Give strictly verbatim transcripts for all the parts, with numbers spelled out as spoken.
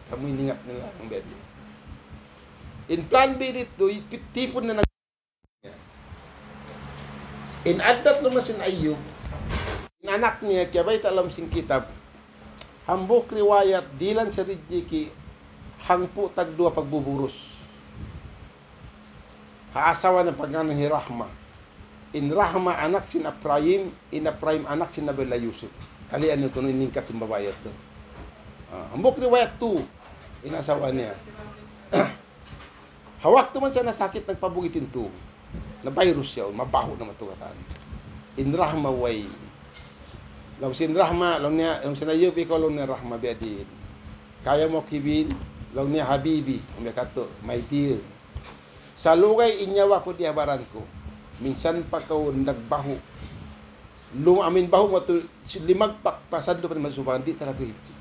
Kamu iningat nila ang bedi. In plan B didtu, ipit-, tipun na nag-, in addat laung sin Ayyub, in anak niya, kiyabayta' laung sin kitab, hambuuk riwayat, dihilan sin rijiki', hangpu' tagduwa pagbuburus. Ha asawa niya pagngānan hi Rahma. In Rahma anak sin Ephraim, in Ephraim anak sin Nabi Allah Yusuf. Kalian niyu kunu' in lingkat sin babai yadtu. Ah, hambuuk riwayat tu, in asawa niya. Ha waktu man siya nasakit, nagpabugit in tu. Na virus siya, mabahu' na matugataan. In Rahma way. Laung sin Rahma, laung niya, laung sin Ayyub, ikaw laung niya Rahma, biya' diin. Kaya mu aku hibin, laung niya Habibi, laung niya katu', my dear. Salugay in nyawa ku di ha baran ku. Minsan pa kaw nagbahu'. Lum-, amin bahu' mu tu, limagpak pa sadlu pa ni Masubangan, di' talaga hibin.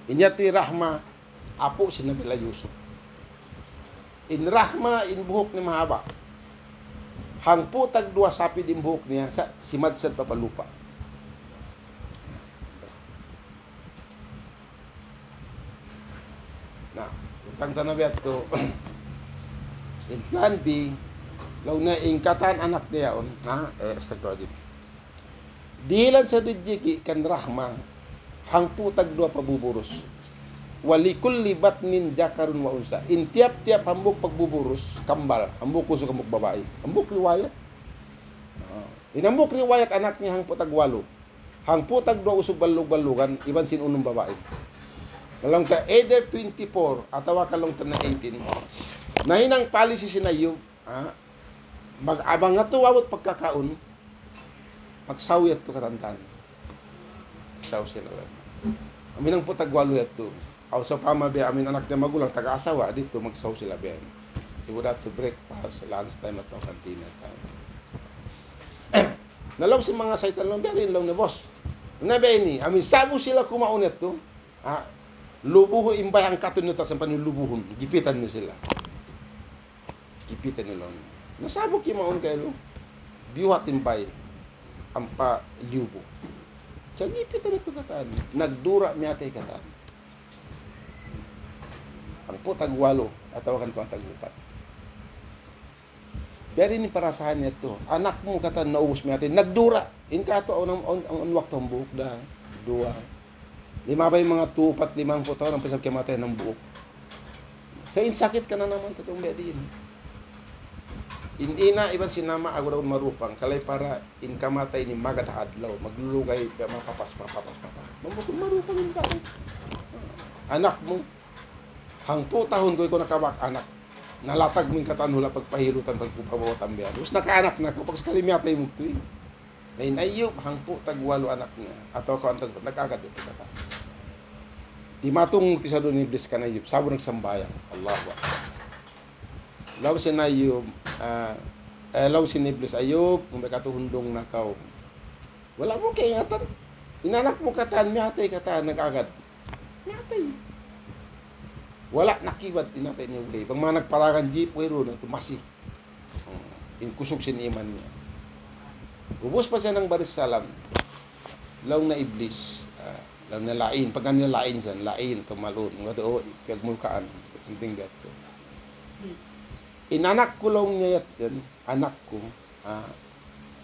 In yadtu hi Rahma, apu' sin Nabi Allah Yusuf. In Rahma, in buhuk niya mahaba'. Hangpu' tagduwa sapid in buhuk niya, sa' simadsad pa pa lupa'. Na, utang tanaw yadtu. In plan B, laung niya in katan anak niya yaun, na, eh, astagfirullahaladzim. Dihilan sin rijiki' kan Rahma, hangpu' tagduwa pagbuburus. وَلِكُلِّ بَطْنٍ ذَكَرٌ وَأُنْثَىٰ. In tiyap-tiyap hambuuk pagbuburus, kambal, hambuuk usug hambuuk babai. Hambuuk riwayat. Ah. In hambuuk riwayat anak niya hangpu' tagwalu. Hangpu' tagduwa usug balug-balugan, iban sin unum babai. Laung ta either twenty-four, atawa ka laung ta na eighteen. Nahinang policy sin Ayyub, ah, mag-abang atu abut pagkakaun, magsaw yadtu katantan. Magsaw sila. Amin hangpu' tagwalu yadtu. Aw sawpama biya' amin anak niya magulang, taga asawa, didtu magsaw sila biya' yan. Sigurado breakfast, lunch time, atawa kan dinner time. Na laung sin manga saytan laung, biya' diin laung niya, boss. Na biya' ini, amin sa'bu sila kumaun yadtu. Ha? Lubuhun in bay hangkatun niyu ta sampan niyu lubuhun, gipitan niyu sila. Gipitan niyu laung. Na sa'bu kimaun kailu. Biyuhat in bay. Ampa liyubu. Sa' gipitan yadtu katan. Nagdura miyatay katan. Hangpu' tagwalu, atawa kan kuwan tag-upat. Biya' diin in parasahan niya tu. Anak mu katan naubus miyatay. Nagdura. In katu' awn, awn, awn, awn waktu hambuuk da. Duwa. Limabay manga tu, upat, lima, hangpu' tahun, ampa isab kiyamatay hambuuk. Sa' in sakit kananaman ta tu biya' diin. In ina' iban sin ama' agun-agun marupang. Kalay para in kamatay ini magad ha adlaw. Maglulugay, biya' mapapas, mapapas, mapapas. Mambukun marupang in tau. Anak mu. Hangpu' tahun kaw ikaw nakabak anak. Nalatag mu in katan hula' pagpahilutan, pagpabawatan biya' yan. Ubus nakaanak na kaw, pag sakali miyatay mu tu eh. Na in Ayyub, hangpu' tagwalu anak niya. Atawa kaw antag, nag-agad yadtu katan. Dimatung ti sadun in Iblis kan Ayyub. Sa'bu nagsambahayang. Allahu Akbar. Laung sin Ayyub, ah, eh, laung sin Iblis, Ayyub, kung baka tu hundung na kaw. Wala' mu kaingatan. In anak mu katan, miyatay katan, nag-agad. Miyatay. Wala' nakibat, in atay niya way. Bang manga nagparagan jeep, wayruun na tu masi. Hmm. In kusug sin iman niya. Ubus pa siya nang baris salam. Laung na Iblis. Ah, laung na la'in. Pagka nila la'in siya, la'in, tumalun. Nga tu, oh, piyagmulkaan. Something that. In anak ku laung niya yadtu, anak ku, ah,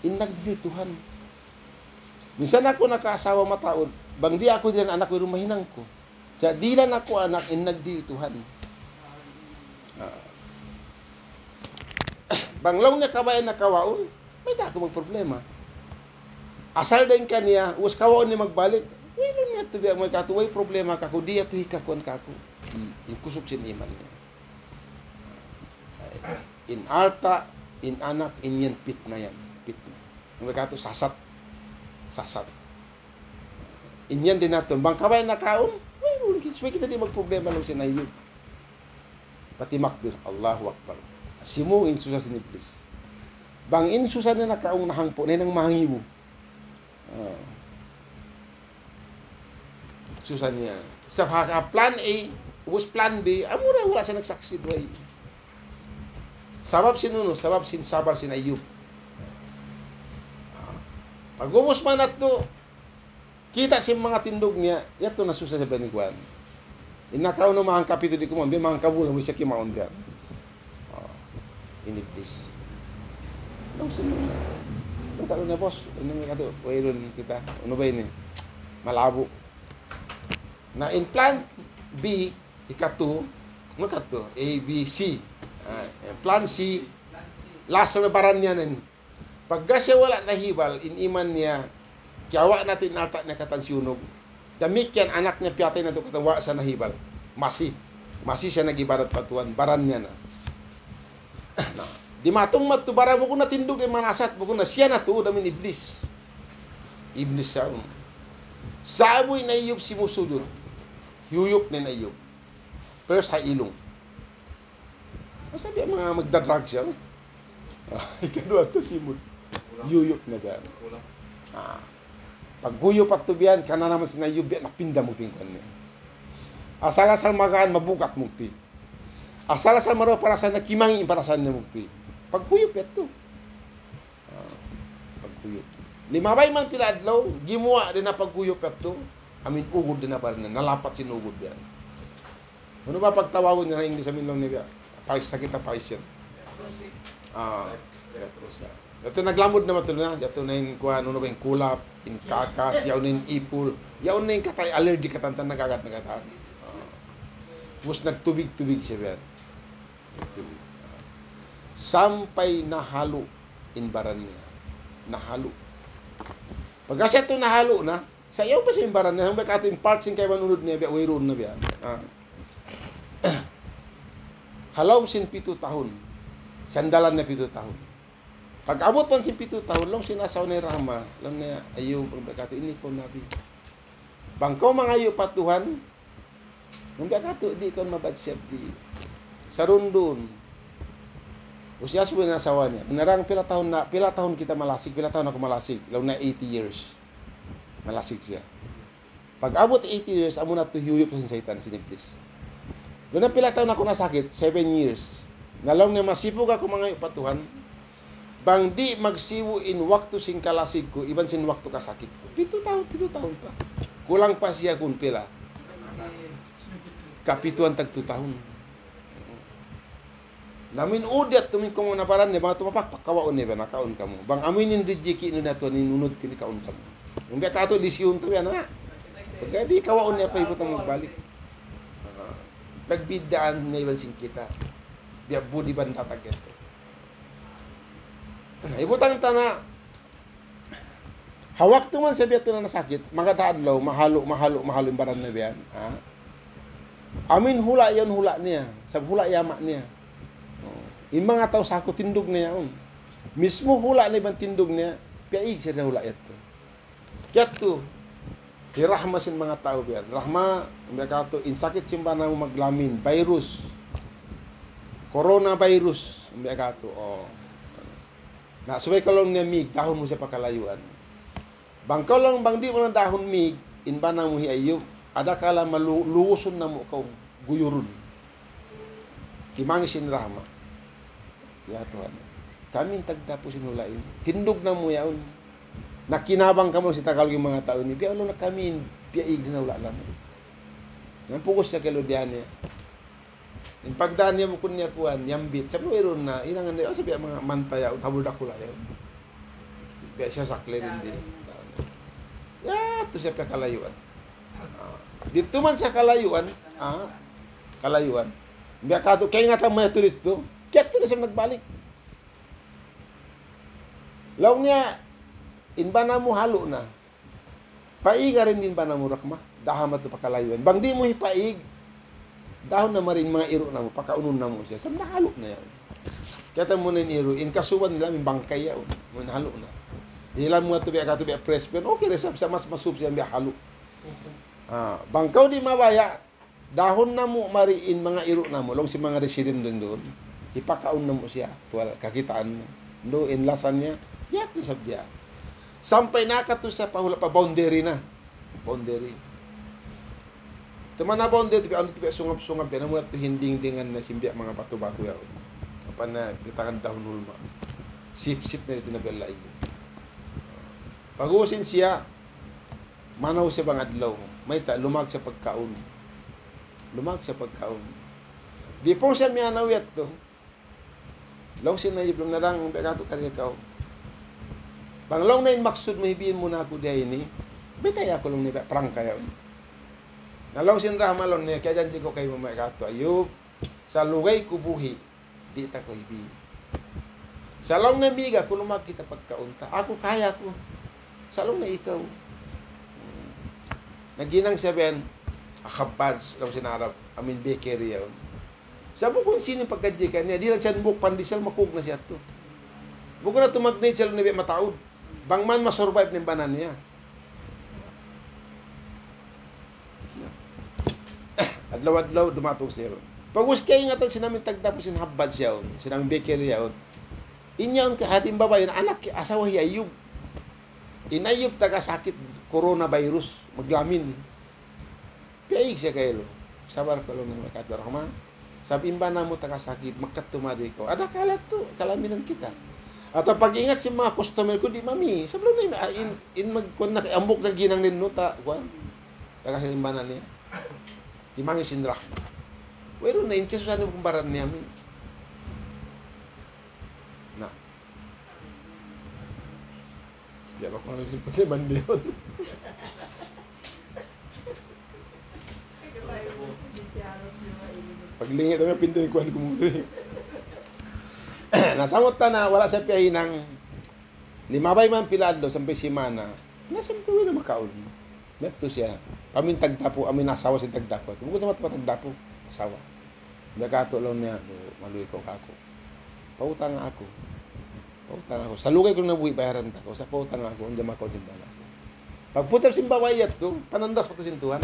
in nagdihil Tuhan. Minsan aku nakaasawa mataud, bang di' aku dihilan anak, wayruun mahinang ku. Sa' dihilan aku anak, in nagdihil Tuhan. Ah. Bang laung niya kabayaan na kawaun, mayta' aku magproblema. Asal dayn kaniya, ubus kawaun niya magbalik, wayruun niya tu biya' mu katu', way problema kaku', di' yadtu hikakuan kaku'. In, in kusug sin iman niya. In alta', in anak, in yan pitna yan. Pitna. Yang katu' sasat. Sasat. In yan dihilan natu'. Bang kabayaan na kawaun, wayruun ki-, supaya kita di' magproblema laung sin Ayyub. Pati makbir, Allahu Akbar. Simu in susa sin Iblis. Bang in susa niya nakaun na hangpu', na hinang mahangibu. Ah. Susa niya. Sabab ha plan A, ubus plan B, amura wala' siya nag-succeed way. Sabab sin unu, sabab sin sabar sin Ayyub. Ah. Pag-ubus man yadtu, Kita' sin manga tindug niya, yadtu na susa sa bani kuwan. In nakauna manga kapitu di' kumaun, biya' manga kabulan mu siya kimaun biya'. Oh, in Iblis. Laung sin, "Bata' na, boss, ini katu', wayruun kita, unu ba ini? Malabo'." Na in plan B, hikatu, unu katu', A, B, C. Ah, in plan C, last na baran niya na in. Pagga siya wala' nahibal, in iman niya, kiyawa' na tuud in alta' niya katan siyunug. Damikkiyan anak niya piyatay na tuud katan wala' sa nahibal. Masi, masi siya nag-ibadat pa Tuhan, baran niya na. Na, dimatung madtu bara bukun na tindug in manasat, bukun na siya na tuud amu in Iblis. Iblis siya. Sa'bu in Ayub simusujud. Hiyuyup na in Ayub. First ha ilung. Masa biya' manga magda-drug siya, no? Ah, ikaduwa tu simud. Yuyup na biya'. Ah. Paghuyup yadtu biya' yan, kana naman sin Ayub biya' napinda mugti' in kuwan niya. Asal-asal magaan, mabugat mugti'. Asal-asal marayaw parasahan niya, kimangi' in parasahan niya mugti'. Paghuyup yadtu. Ah, paghuyup. Limabay man pila adlaw, gimuwa' da in paghuyup yadtu. Amu in ugud da in baran niya, nalapat sin ugud yan. Unu ba pagtawagun niya ha English amu in laung niya biya'? Pais, sakit ha pais yan. Ah, yadtu sa. Yadtu naglamud na matulun na. Yadtu na in kuwan, unu ba in kulap, in kakas, yaun na in ipul. Yaun na in katan allergy katan-katan nag-agad na katan. Ah. Mus nagtubig-tubig siya biya' yan. Nagtubig. Sampay nahalu' in baran niya. Nahalu'. Pagka siya tu nahalu' na, sayaw pa siya in baran niya, sampay katu' in part sin kaibanan unud niya, biya' wayruun na biya'. Ah. Ha lawm sin pitu tahun. Sandalan na pitu tahun. Pag-abut pa sin pitu tahun, laung sin asawa niya Rahma, laung niya, "Ayub, bang biya' katu', ini kaw nabi. Bang kaw mangayu' pa Tuhan, bang biya' katu', di' kaw mabad siyat di'." Sarundun. Usiya subay na asawa niya. Binarang pila tahun na, pila tahun kita malasig, pila tahun aku malasig. Laung niya eighty years. Malasig siya. Pag-abut eighty years, amu na tu hiyuyup sin saytan, sin Iblis. Laung niya pila tahun aku nasakit, seven years. Na laung niya masipug aku mangayu' pa Tuhan, bang di' magsibu' in waktu sin kalasig ku, iban sin waktu kasakit ku. Pitu tahun, pitu tahun pa. Kulang pa siya kun pila. Kapituan tagtu tahun. Na amu in ud yadtu, amu in kumaun na baran niya, bang tumapakpak, kawaun niya ba, nakaun kamu. Bang amu in rijiki' niyu na tuwan, in unud ku ini kaun kamu. Bang biya' katu', lisihun ta biya' na. Pagka di', kawaun niya pa, hibutang magbalik. Pagbiddaan niya iban sin kita. Biya' budi banda tag yadtu. Na, hibutang ta na, ha waktu man siya biya' tu na nasakit, magad ha adlaw, mahalu', mahalu', mahalu' in baran niya biya' yan, ha? Amu in hula' yaun hula' niya, sabab hula' yama' niya. Oh. In manga tau saku tindug niya yaun. Mismu hula' niya iban tindug niya, piyaig siya dayn ha hula' yadtu. Kiyadtu, hi Rahma sin manga tau biya' yan. Rahma, biya' katu', in sakit sin bana mu maglamin, virus. Coronavirus, biya' katu', oh. Na, subay kaw laung niya mīg, dahun mu siya pakalayuan. Bang kaw laung, bang di' mu na dahun mīg, in bana mu hi Ayub, adakala malu-, luusun namu' kaw, guyurun. Kimangi' sin Rahma. Ya Tuhan, kami in tagdapu sin hula' ini. Tindug namu' yaun. Nakinabang kamu sin Tagalog in manga tau ini. Biya' unu na kami in piyaig sin hula' namu'. Nampugus siya kay ludihan niya. In pagdaan niya bukun niya kuwan, yambit. Sabi, wayruun na, hinangan niya, oh, sabi, manga manta yaun, habul dakula' yaun. Biya' siya sakli din di. Yadtu siya pa kalayuan. Ah, didtu man siya kalayuan, ah, kalayuan. Biya' katu', kaingatan mu yadtu didtu. Kiyadtu na siya nagbalik. Laung niya, in bana mu halu' na. Paiga dayn di in bana mu Rahma, dahun mu yadtu pa kalayuan. Bang di' mu hipaig, dahun na mari in manga iru' namu', pakaunun namu' siya. Sa' nahalu' na yan. Kiyata' mu na in iru', in kasuban nila, in bangkay yaun, amu in halu' na. Dihilan mu yadtu biya' katu', biya' fresh pa yan. Okay ra isab, sa' mas masup siya biya' halu'. Ah, bang kaw di' mabaya', dahun namu' mari in manga iru' namu', laung sin manga resident duun duun. Hipakaun namu' siya, tuwal kakitaan mu. Duun in lasa niya, yadtu isab diya. Sampay nakatu' siya pa hula' pa boundary na. Boundary. Tuman na boundary, tabi' anu, tabi' sungab-sungab, biya' namu' na tu hindingdingan na sin biya' manga batu-batu yaun. Apa na, bitangan dahun hulma. Sip-sip na didtu na biya' lain. Pag-ubus in siya, Manaw siya bang adlaw. Mayta', lumag siya pagkaun. Lumag siya pagkaun. Before siya miyanaw yadtu, laung sin Ayub, laung niya, "Dang, biya' katu' kari kaw. Bang laung niya in maksud mu hibiin mu na aku di ha ini, baytai aku laung niya, prangka yaun." Na laung sin Rahma laung niya, "Kiyajanji' ku kaymu biya' katu', Ayub, salugay ku buhi', di' ta kaw hibiin. Sa' laung niya biya' aku, lumag kita pagkaun ta. Aku kaya ku. Sa' laung niya ikaw." Hmm. Naghinang siya biya' yan, khabbaz, laung sin Arab, amuin bakery yaun. Sa' bukun sin pagkajika niya, di' na siya hambuuk pandesal, makug na siya yadtu. Bukun na tumagnit siya, laung niya biya' mataud. Bang man ma-survive in bana niya. Adlaw-adlaw dumatung siya yaun. Pag'ubus kaingatan sin amuin tagdapu sin khabbaz yaun, sin amuin bakery yaun. In yaun ka hati in babai, in anak, asawa hi Ayub. In Ayub taga sakit coronavirus, maglamin. Piyaig siya kailu. "Sabar kaw laung niya biya' katu', Rahma. Sabab in bana mu taga sakit, makadtu mari kaw. Adakala' tu, kalaminan kita." Atawa pag-ingat sin manga customer ku di' mami. Sabab laung niya, in, in magkuan na, hambuuk na hinang niya, ta, kuan. Taga sa in bana niya. Timangis sin Rahma. Wayruun na, in kasusahan niya, kumbaran niya, amuin. Na. Di' ba ku na simpan siya mandiyon. Paglingit na, pinda in kuan ku mutu. Na, samut ta na, wala' siya piyahinang. Limabay man pila adlaw, sampay simana. Na, sampay wala' na makaun. Yadtu siya. Amuin tagdapu, amuin asawa sin tagdapu. Bukun sa matu tagdapu. Asawa. Biya' katu' laung niya, "Maluhay kaw kāku'. Pautanga aku. Pautanga aku. Salugay ku na buhi' bayaran ta kaw. Sa' pautanga aku, unda makaun sin bana ku." Pagputal sin babai yadtu, panandas pa tu sin Tuhan.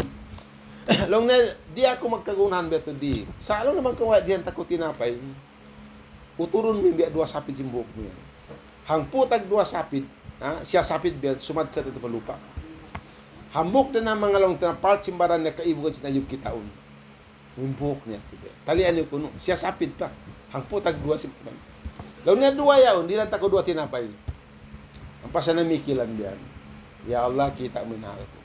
Laung niya, "Di' aku magkagunahan biya' tu, di'. Sa' laung niya bang kaw dihilan ta kaw tinapay, uturun mu biya' duwa sapid sin buhuk mu yan. Hangpu' tag duwa sapid, ha, siya sapid biya' sumadsad yadtu pa lupa'." Hambuuk da na manga laung ta na part sin baran niya kaibugan sin Ayub kitaun. Hambuuk niya tu biya'. Talian niyu kunu', siya sapid pa. Hangpu' tag duwa sin baran. Laung niya duwa yaun, dihilan ta kaw duwa tinapay. Ampa siya namikilan biya' yan. "Ya Allah, kita' mu in hal ku.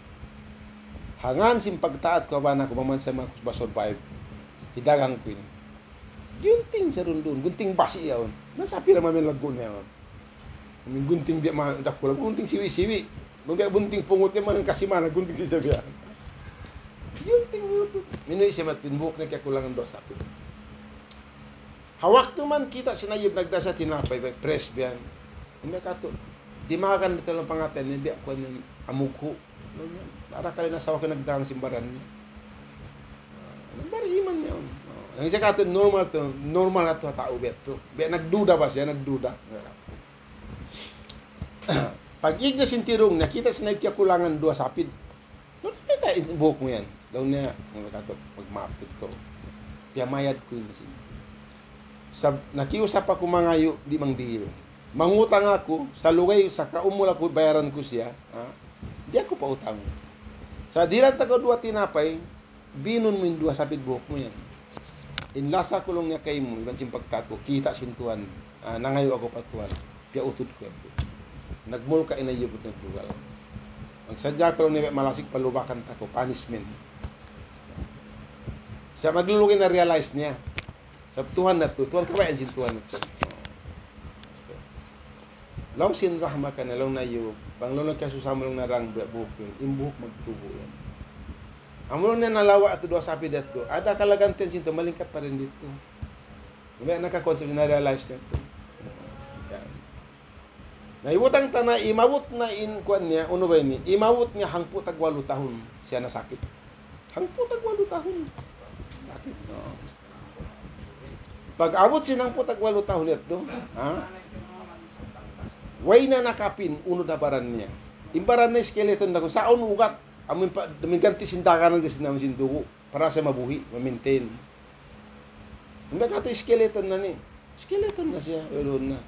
Hangkan sin pagtaat ku ha bana ku, bang man sa ma-survive, hidagang ku ini." Gunting siya duun-duun, gunting basi' yaun. Na sapira mamin laggu' niya yaun. Amuin gunting biya' ma-, dakula', gunting siwi'-siwi'. Biya' gunting pungut yan, manga kasi mana, gunting siya biya'. Gunting mu tu. Minuwi' siya matu, in buhuk niya kiyakulangan duwa sapid. Ha waktu man kita' sin Ayub nagdā siya tinapay, biya' fresh biya' yan. Biya' katu', dimagan da tuud in pangatayan niya, biya' kuwan yan, amughu'. Laung niya, arakala' in asawa ku nagdagang sin baran niya. Ah, bariman niya. Oh, in siya katu' normal tu, normal katu' ha tau biya' tu. Biya' nagduda ba siya, nagduda. Pag-ig niya sin tirung niya, kita' sin Ayub kiyakulangan duwa sapid. "Laung niya, mayta' in buhuk mu yan?" Laung niya, "Unu katu', pagmaap tuud kaw. Piyamayad ku in sin. Sa' nakiusap aku mangayu', di' mangdihil. Mangutang aku, salugay, sa' kaumul aku, bayaran ku siya, ha? Di' aku pautang. Sa' dihilan ta kaw duwa tinapay, binun mu in duwa sapid buhuk mu yan. In lasa ku," laung niya, "kaymu, iban sin pagtaat ku, kita' sin Tuhan, ah, nangayu' aku pa Tuhan, piyautud ku yadtu." Nagmulka in Ayub, nagdugal. "Magsadja kaw," laung niya, "malasig palubakan ta kaw, punishment." Sa' maglulugay na-realize niya. Sabab Tuhan natu', Tuhan kabayaan sin Tuhan natu'. Laung sin Rahma kaniya, laung niya, "Ayub, bang laung niya kiyasusahan mu laung niya dang biya' buhuk mu, in buhuk magtubu' yan. Amu laung niya nalawa' yadtu duwa sapid yadtu, adakala' gantian sin Tuhan, malingkat pa dayn didtu." Biya' na ka-concept, na-realize niya yadtu. Yan. Na, hibutang ta na, imabut na in kuwan niya, unu ba ini? Imabut niya hangpu' tag walu tahun siya nasakit. Hangpu' tag walu tahun. Sakit, no? Pag-abut sin hangpu' tag walu tahun yadtu, ha? Way na nakapin, unud ha baran niya. In baran niya skeleton na, kung saun ugat, amu in pa, amu in ganti sin daganan, sin, sin dugu', para siya mabuhi', ma-maintain. Hangkan katu' skeleton na ini. Skeleton na siya, wayruun na.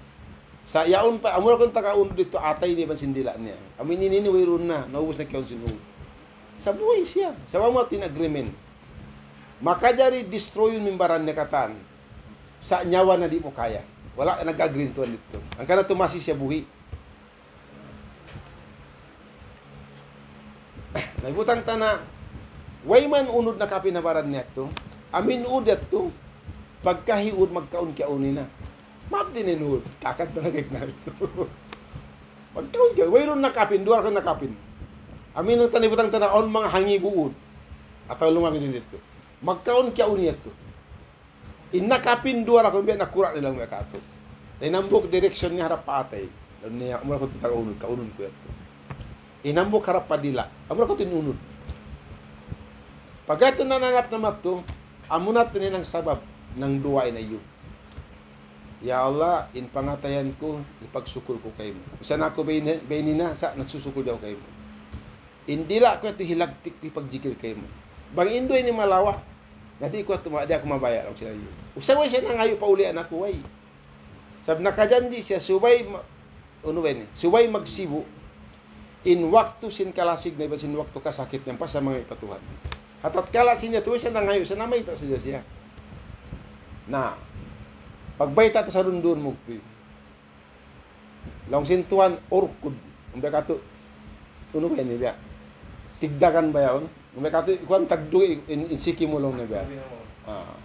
Sa' yaun pa, amu ra kunu' taga unud didtu, atay na iban sin dila' niya. Amu ini, ini, wayruun na, naubus na kiyaun sin unud. Sa' buhay siya. Sa' amu in agreement. Makajari destroyun mu in baran niya katan. Sa' nyawa na di' mu kaya. Wala' nag-agree in Tuhan didtu. Hangkan na masi siya buhi'. Na hibutang ta na, way man unud nakapin ha baran niya yadtu. Amin unud yadtu, pagka hi unud magkaun kiyaun niya. Maap din in unud. Takad na nagkiknal. Magkaun kiyaun. Wayruun nakapin, duwa ra nakapin. Amin unud ta na hibutang ta na, awn manga hangibu unud. Atawa lumami' din yadtu. Magkaun kiyaun niya yadtu. In nakapin duwa ra kunu' biya' nakura' nila manga katu'. In hambuuk direction niya harap pa atay. Laung niya, "Amura aku tuud taga unud, kaunun ku yadtu." In hambuuk harap pa dila'. "Amura aku tuud in unud." Pagka yadtu nananap na madtu, amuna tuud in hinang sabab, nangduwaa hi Ayyub. "Ya Allah, in pangatayan ku, hipagsukul ku kaymu. Misan aku bay ni-, bay nina, sa' nagsusukul da aku kaymu. In dila' ku yadtu hilagtik ku hipagjikil kaymu. Bang in duwa ini malawa', na di' ku yadtu ma-, di' aku mabaya'," laung sin Ayyub. Usahay siya nangayu' paulian aku, way. Sabab nakajanji' siya subay ma-, unu ba ini? Subay magsibu' in waktu sin kalasig niya iban sin waktu kasakit niya, ampa siya mangayu' pa Tuhan. Ha tatkala sin yadtu siya nangayu', siya namayta' sadja siya. Na, pagbayta' ta sa dunduun mukti. Laung sin Tuhan, "Urkud." Ampa katu', unu ba ini biya'? Tigdagan ba yaun? Ampa katu', kuwan tagdug in, in siki mu laung niya biya'. Ah.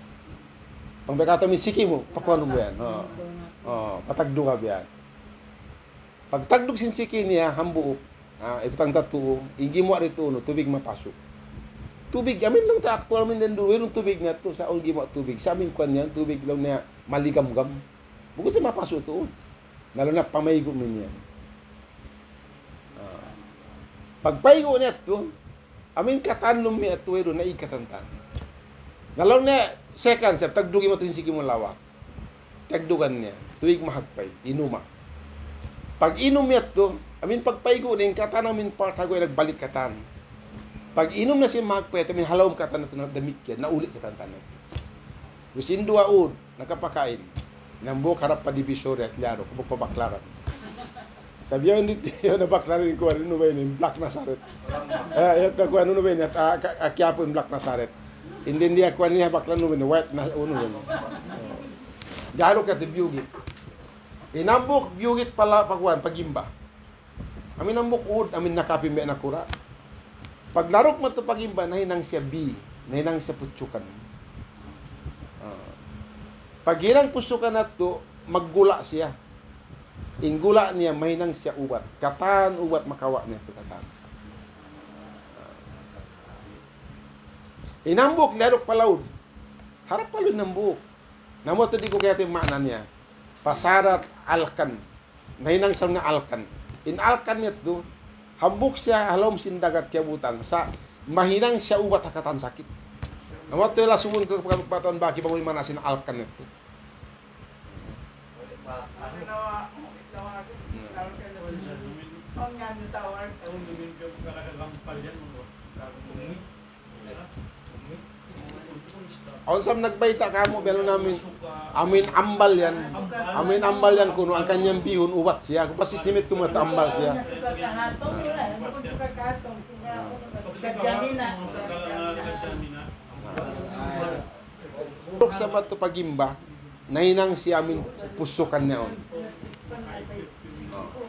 Ampa katu' in siki mu, pakuwan mu biya'. Ah. Ah, patagdug ka biya'. Pagtagdug sin siki niya, hambuuk. Ah, hibutang ta tuu, in gimuwa' didtu unu, tubig mapasu'. Tubig, amin laung ta aktuwal amin didtu, wayruun tubig niya yadtu, sa' awn gimuwa' tubig. Sa' amin kuwan niya, tubig laung niya maligamgam. Bukun sa' mapasu' tuud. Na laung niya pamaygu' mu in yan. Ah. Pagpaygu' niya yadtu, amin katan lummi' yadtu wayruun na ig katan tan. Na laung niya second, sa' tagdugi mu tuud in siki mu lawak. Tagdugan niya, tubig mahagpay, inuma. Pag-inum niya yadtu, amin pagpaygu' niya, in katan amin part ha guwa' nagbalik katan. Pag-inum na sin mahagpay, amin ha lawm katan yadtu na damikkiyan, nauli' katan tan yadtu. Ubus in duwa ud, nakapakain. Hambuuk harap pa Divisoria, Tliaro, hambuuk pa Baclaran. Sabi niya, "Hindi, hindi na Baclaran in kuwan, unu ba ini, Black Nazareth." Ah, yadtu kuwan, unu ba ini, at, ah, ka-, ah, Quiapo in Black Nazareth. Hindi, hindi, ah, kuwan niya, Baclaran, unu ba ini, White na, unu ba ini. Diyahaluk yadtu biyugit. In hambuuk biyugit pala, pa kuwan, pa gimba. Amin hambuuk ud, amin nakapin biya' nakura'. Paglaruk madtu pa gimba, nahinang siya bee, nahinang siya putsukan. Ah. Paghinang putsukan yadtu, maggula' siya. In gula' niya, mahinang siya ubat. Katan ubat makawa' niya yadtu katan. In hambuuk, laruk pa laud. Harap pa laud in hambuuk. Na amu yadtu di' ku kayta' in maana niya. Pasarat alkan. Nahinang siya na alkan. In alkan yadtu, hambuuk siya ha lawm sin dagat kiyabutang, sa' mahinang siya ubat ha katan sakit. Amu yadtu lasubun ku pa, pa, pa, baki bang unu in maana sin alkan yadtu. Awn sa nagbayta' kāmu', biya' na amin, amin ambal yan. Amin ambal yan kunu', hangkan yan bihun, ubat siya. Aku pa sisimit ku mata ambal siya. Pagka madtu pa gimba, nahinang siya amin pusukan niya yaun.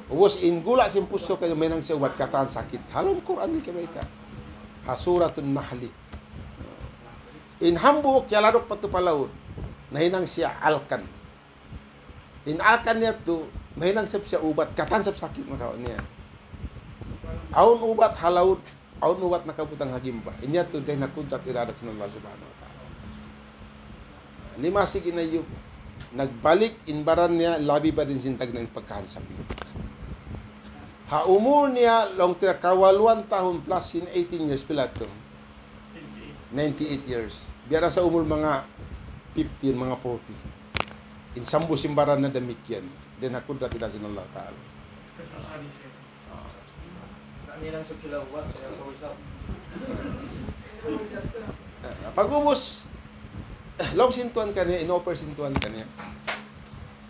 Ubus in gula' sin pusukan, mahinang siya ubat katan sakit. Ha lawm Qur'an ini kiyabayta'. Ha Suratun Nahli. In hambuuk, kiyalaruk pa tu pa laud. Nahinang siya alkan. In alkan yadtu, mahinang isab siya ubat, katan isab sakit makawa' niya. Awn ubat ha laud, awn ubat nakabutang ha gimba. In yadtu dayn ha kudrat iradat sin Allah Subhanahu wa Ta'ala. Limasig in Ayyub, nagbalik in baran niya, labi pa dayn sin tagna' in pagkahansap niya. Ha umul niya, laung ta kawaluan tahun plus sin eighteen years, pila yadtu? Ninety-eight years. Biya' da sa' umul manga fifty, manga forty. In sambu sin baran na damikkiyan. Dayn ha kudrat iradat sin Allah Ta'ala. Eh, pag-ubus, eh, laung sin Tuhan kaniya, in-offer sin Tuhan kaniya.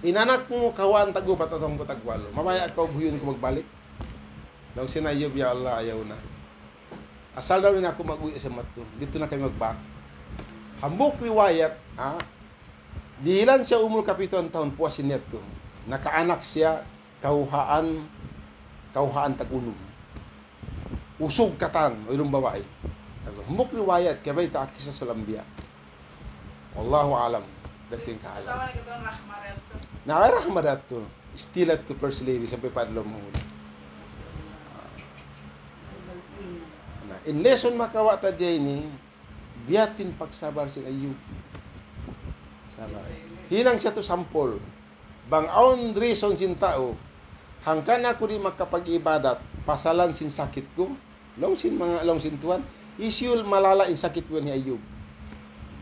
In anak mu kawhaan tag-upat atawa tag-walu. Mabaya' kaw buyuun ku magbalik? Laung sin Ayyub, "Ya Allah, ayaw na. Asal daw in aku mag-uwi' sa madtu. Didtu na kami magbak." Hambuuk riwayat, ha? Dihilan siya umul kapituan tahun, puas in yadtu. Nakaanak siya, kawhaan, kawhaan tag-unum. usug katan, wayruun babai. Hambuuk riwayat, kiyabayta' ha Qisasul Anbiya. Wallahu a'lam. Dating ka alam. Asawa na kita, rahma da yadtu. Na, ay, rahma da yadtu. Still yadtu, First Lady, sampay pa adlaw mahuli. Na, in lesson makawa' ta dii ini, biya' diin pagsabar sin Ayub. Sabar. Hinang siya tu sampul. Bang awn reason sin tau, hangkan aku di' makapag-ibadat, pasalan sin sakit ku, laung sin manga, laung sin Tuhan, hisiyu malala' in sakit ku hi Ayub.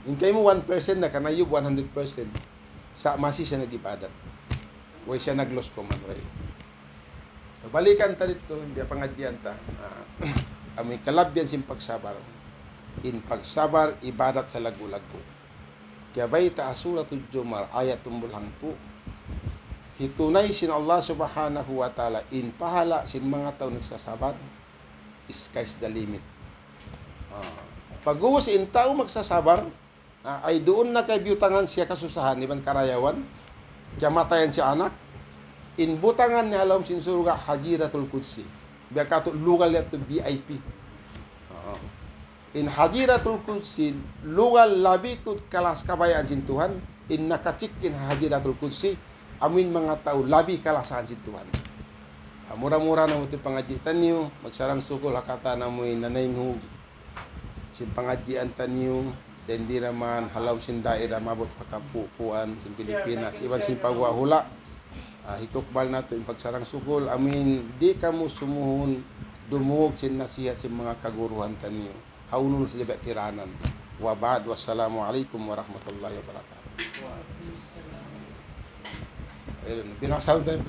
In kaymu one percent na, kan Ayub one hundred percent. Sa' masi siya nag-ibadat. Way siya nag-lose command, way. So, balikan ta didtu, biya' pangadjian ta. Ah, amu in kalabihan sin pagsabar. In pagsabar, ibadat salaggu'-laggu'. Kiyabayta' ha Suratul Zumar, ayat umbul hangpu'. Hitunay sin Allah Subhanahu wa Ta'ala, in pahala' sin manga tau nagsasabar, sky's the limit. Ah, pag'ubus in tau magsasabar, ah, ay duun na kay biyutangan siya kasusahan, iban karayawan, kiyamatayan siya anak, in butangan niya ha lawm sin surga', Hajiratul Qudsi. Biya' katu' lugal yadtu V I P. Ah. In Hajiratul Qudsi, lugal labi tuud kalas kabayaan sin Tuhan, in nakachik in Hajiratul Qudsi, amu in manga tau labi kalasahan sin Tuhan. Ah, mura-mura na amu in pangadji' taniyu, magsarang sukul ha katan amu in nanaynghug sin pangadjian taniyu, dayn di naman ha lawm sin daira maabut pa kapupuan sin Pilipinas, iban sin paguwa' hula'. Ah, hitukbal natu' in pagsarang sukul, amu in di' kamu sumuhun dumungug sin nasihat sin manga kaguruhan taniyu. Ha unu na sila biya' tiranan. Wa ba'd, wassalamu alaykum warahmatullahi wabarakatuh. Ayun, binasa ko tayo.